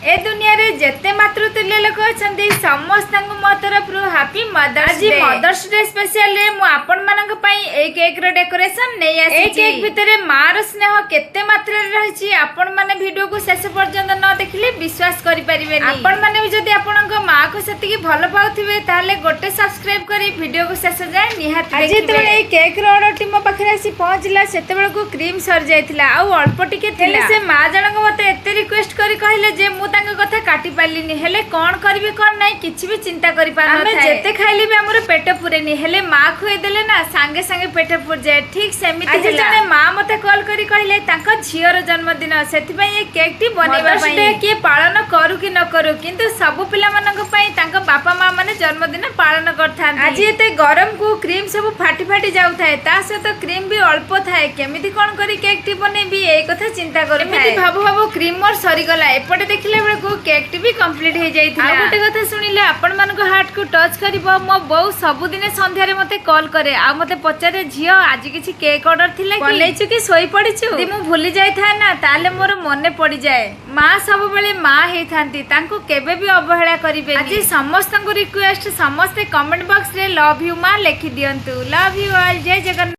ଏ ଦୁନିଆରେ ଯେତେ ମାତୃତୁଲ୍ୟ ଲୋକ ଅଛନ୍ତି, ସମସ୍ତଙ୍କୁ ମୋ ତରଫରୁ ହାପି ମଦର୍ସ। ଆଜି ମଦର୍ସ ଡେ ସ୍ପେଶାଲରେ ମୁଁ ଆପଣମାନଙ୍କ ପାଇଁ ଏଇ କେକ୍ ର ଡେକୋରେସନ ନେଇ ଆସିଛି। ଏଇ କେକ୍ ଭିତରେ ମାର ସ୍ନେହ କେତେ ମାତ୍ରାରେ ରହିଛି, ଆପଣମାନେ ଭିଡିଓକୁ ଶେଷ ପର୍ଯ୍ୟନ୍ତ ନ ଦେଖିଲେ ବିଶ୍ୱାସ କରିପାରିବେନି। ଆପଣମାନେ ବି ଯଦି ଆପଣଙ୍କ ମାକୁ ସେତିକି ଭଲ ପାଉଥିବେ, ତାହେଲେ ଗୋଟେ ସବସ୍କ୍ରାଇବ କରି ଭିଡିଓକୁ ଶେଷ ଯାଏ ନିହାତି। ଆଜି ଯେତେବେଳେ ଏଇ କେକ୍ ର ଅର୍ଡରଟି ମୋ ପାଖରେ ଆସି ପହଞ୍ଚିଲା, ସେତେବେଳକୁ କ୍ରିମ୍ ସରିଯାଇଥିଲା ଆଉ ଅଳ୍ପ ଟିକେ ଥିଲା। ସେ ମା ଜଣକ ମତେ ଏତେ ରିକ୍ୱେଷ୍ଟ କରି କହିଲେ ଯେ ମୁଁ ତାଙ୍କ କଥା କାଟି ପାରିଲିନି। ହେଲେ କଣ କରିବି କଣ ନାହିଁ, କିଛି ବି ଚିନ୍ତା କରିପାରୁନଥାଏ। ଆମେ ଯେତେ ଖାଇଲେ ବି ଆମର ପେଟ ପୁରେନି, ହେଲେ ମା ଖୁଆଇଦେଲେ ନା ସାଙ୍ଗେ ସାଙ୍ଗେ ପେଟ ପୁରିଯାଏ। ଠିକ ସେମିତି ଆଜି ଜଣେ ମା ମତେ କଲ୍ କରି କହିଲେ ତାଙ୍କ ଝିଅର ଜନ୍ମଦିନ, ସେଥିପାଇଁ ଏ କେକ୍ ଟି ବନେଇବା ପାଇଁ। କିଏ ପାଳନ କରୁ କି ନ କରୁ, କିନ୍ତୁ ସବୁ ପିଲାମାନଙ୍କ ପାଇଁ ତାଙ୍କ ବାପା ମା ମାନେ ଜନ୍ମଦିନ ପାଳନ କରିଥାନ୍ତି। ଆଜି ଏତେ ଗରମକୁ କ୍ରିମ୍ ସବୁ ଫାଟି ଫାଟି ଯାଉଥାଏ, ତା ସହିତ କ୍ରିମ୍ ବି ଅଳ୍ପ ଥାଏ। କେମିତି କଣ କରି କେକ୍ ଟି ବନେଇବି, ଏଇ କଥା ଚିନ୍ତା କରୁଥାଏ। ଏମିତି ଭାବୁ ଭାବୁ କ୍ରିମ୍ ମୋର ସରିଗଲା। ଏପଟେ ଦେଖିଲା ବେଳକୁ କେକ୍ ଟି ବି କମ୍ପ୍ଲିଟ ହେଇଯାଇଥିଲା। ଆଉ ଗୋଟେ କଥା ଶୁଣିଲେ ଆପଣମାନଙ୍କ ହାର୍ଟ କୁ ଟଚ୍ କରିବ। ମୋ ବୋଉ ସବୁଦିନେ ସନ୍ଧ୍ୟାରେ ମତେ କଲ୍ କରେ ଆଉ ମତେ ପଚାରେ, "ଝିଅ, ଆଜି କିଛି କେକ୍ ଅର୍ଡର ଥିଲା କି? ବନେଇଛୁ କି ଶୋଇ ପଡିଛୁ?" ଯଦି ମୁଁ ଭୁଲି ଯାଇଥାଏ ନା, ତାହେଲେ ମୋର ମନେ ପଡିଯାଏ। ମା ସବୁବେଳେ ମା ହେଇଥାନ୍ତି, ତାଙ୍କୁ କେବେ ବି ଅବହେଳା କରିବେ। ଆଜି ସମସ୍ତଙ୍କୁ ରିକ୍ୱେଷ୍ଟ, ସମସ୍ତେ କମେଣ୍ଟ ବକ୍ସରେ "ଲଭ୍ you ମା" ଲେଖି ଦିଅନ୍ତୁ। Love you all, Jay Jagannath.